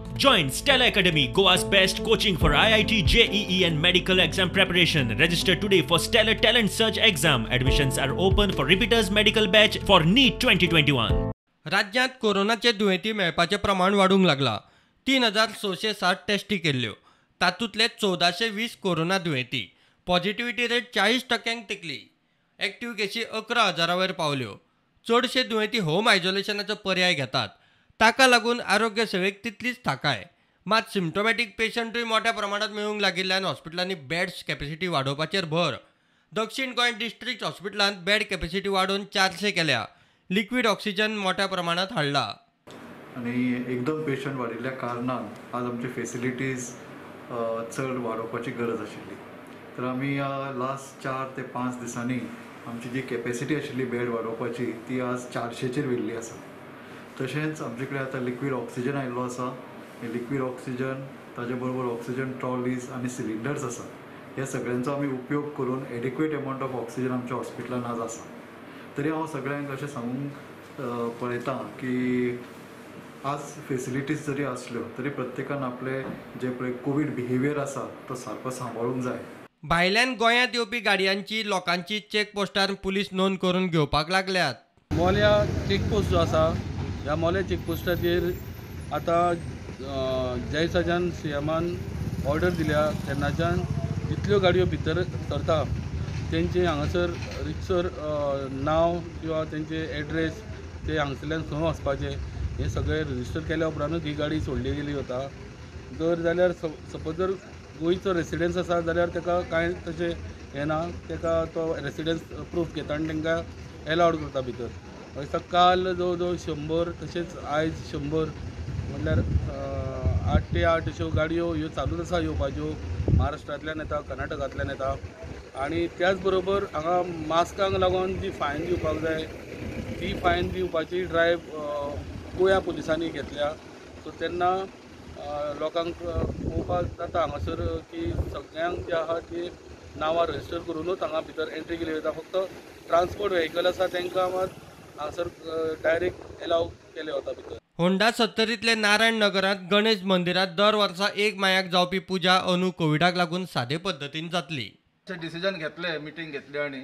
Join Stella Academy, Goa's best coaching for IIT, JEE and medical exam preparation. Register today for Stellar Talent Search exam. Admissions are open for repeaters medical batch for NEET 2021. राज्यांत कोरोनाचे दुयेंती मेळपाचें प्रमाण वाडूंक लागलां. 3660 tasty केल्ल्यो, तातूंतले 1420 corona दुयेंती. Positivity rate 40% तेंकली. एक्टिव्ह केशी 11,000 वयर पावल्यो. चडशे दुयेंती होम आयसोलेशनाचो पर्याय घेतात, ताका लागून आरोग्य सेवेक तितलीच थाकाय. मात सिम्टोमॅटीक पेशंटूय मोठ्या प्रमाणात मेळूंक लागिल्ल्यान हॉस्पिटलांनी बेड्स कॅपॅसिटी वाडोवपाचेर भर. दक्षिण गोंय डिस्ट्रिक्ट हॉस्पिटलांत बेड कॅपॅसिटी वाडोवन 400 केल्या. लिक्विड ऑक्सिजन मोठ्या प्रमाणात हाडला. आनी एकदम पेशंट वाडिल्ल्या कारणान आज आमची फेसिलिटीज चड वाडोवपाची गरज आशिल्ली. तर आमी लास्ट 4 ते 5 दिसांनी आमची जी कॅपॅसिटी आशिल्ली बेड वाडोवपाची ती आज 400चेर व्हेल्ली आसा. तशेंच आमचे कडेन आतां लिक्वीड ऑक्सिजन आयिल्लो आसा. हे लिक्वीड ऑक्सिजन, ताजे बरोबर ऑक्सिजन ट्रॉलीज आनी सिलिंडर्स आसा. ह्या सगळ्यांचो आमी उपयोग करून एडिक्वेट एमावंट ऑफ ऑक्सिजन आमच्या हॉस्पिटलान आज आसा. तरी हांव सगळ्यांक अशें सांगूंक पळयतां की आज फेसिलिटीज जरी आसल्यो तरी प्रत्येकान आपले जे पळय कोवीड बिहेवियर आसा तो सारको सांबाळूंक जाय. भायल्यान गोंयांत येवपी गाडयांची लोकांची चेकपोस्टार पुलीस नोंद करून घेवपाक लागल्यात. मोल्या चेकपोस्ट जो आसा, ह्या मोल्या चेकपोस्टाचेर आतां जयसाच्यान सीएमान ऑर्डर दिल्या तेन्नाच्यान जितल्यो गाडयो भितर सरता तेंचे हांगासर रितसर नांव किंवा तेंचे एड्रेस, ते हांगसरल्यान खंय वचपाचें हें सगळें रजिस्टर केल्या उपरांतूच ही गाडी सोडली गेली वता. जर जाल्यार सपोज जर गोंयचो रेसिडन्स आसा जाल्यार ताका कांय तशें हें ना, ताका तो रेसिडन्स प्रूफ घेता आनी तांकां एलावड करता भितर. काल जवळ जवळ 100 तशेंच आयज 100 म्हणल्यार 8 ते 8 अश्यो गाडयो ह्यो चालूच आसा येवपाच्यो, महाराष्ट्रांतल्यान येता, कर्नाटकांतल्यान येता. आनी त्याच बरोबर हांगा मास्कांक लागून जी फायन दिवपाक जाय ती फायन दिवपाची ड्रायव्ह गोंया पुलिसांनी घेतल्या. सो तेन्ना लोकांक पळोवपाक जाता हांगासर की सगळ्यांक जे आहा ती नांवां रजिस्टर करुनूच हांगा भितर एंट्री केली वता. फक्त ट्रान्सपोर्ट व्हेकल आसा तांकां मात हांगासर डायरेक्ट एलाव केले वता भितर. होंडा सत्तरींतले नारायण नगरांत गणेश मंदिरांत दर वर्सा 1 मायाक जावपी पुजा अंदू कोविडाक लागून सादे पद्दतीन जातली. डिसिजन घेतले, मिटींग घेतली आनी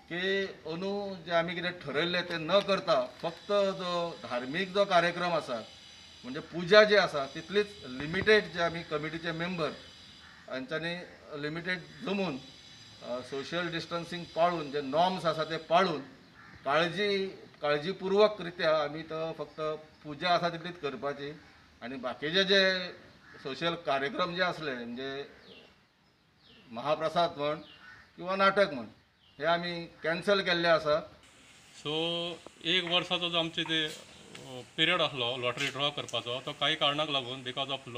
की अंदू जे आमी कितें ठरयल्लें तें न करता फक्त जो धार्मीक जो कार्यक्रम आसा म्हणजे पुजा जी आसा तितलीच लिमिटेड, जे आमी कमिटीचे मेंबर हांच्यांनी लिमिटेड जमून सोशल डिस्टन्सिंग पाळून जे नॉर्म्स आसा ते पाळून काळजीपूर्वक रित्या आमी तो फक्त पुजा आसा तितलीच करपाची आनी बाकीचे जे सोशल कार्यक्रम जे आसले म्हणजे महाप्रसाद म्हण किंवा नाटक म्हण हे आमी कॅन्सल केल्ले आसा. सो एक वर्साचो जो आमचे ते पिरियड आसलो लॉटरी ड्रॉ करपाचो तो काही कारणाक लागून because of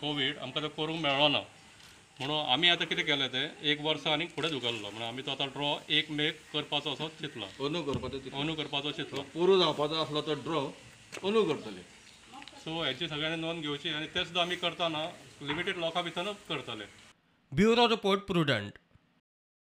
Covid आमकां तो करूंक मेळ्ळो ना, म्हणून आमी आतां कितें केलें तें एक वर्सा आनी फुडें धुकल्लो. म्हणून आमी तो आतां ड्रॉ 1 मेक करपाचो असो चिंतला, अंदू करपाचो चिंतलो. पोरू जावपाचो आसलो तो ड्रॉ अंदू करतले. सो हेची सगळ्यांनी नोंद घेवची आनी ते सुद्दां आमी करतना लिमिटेड लोकां भितरूच करतले. Bureau report, Prudent.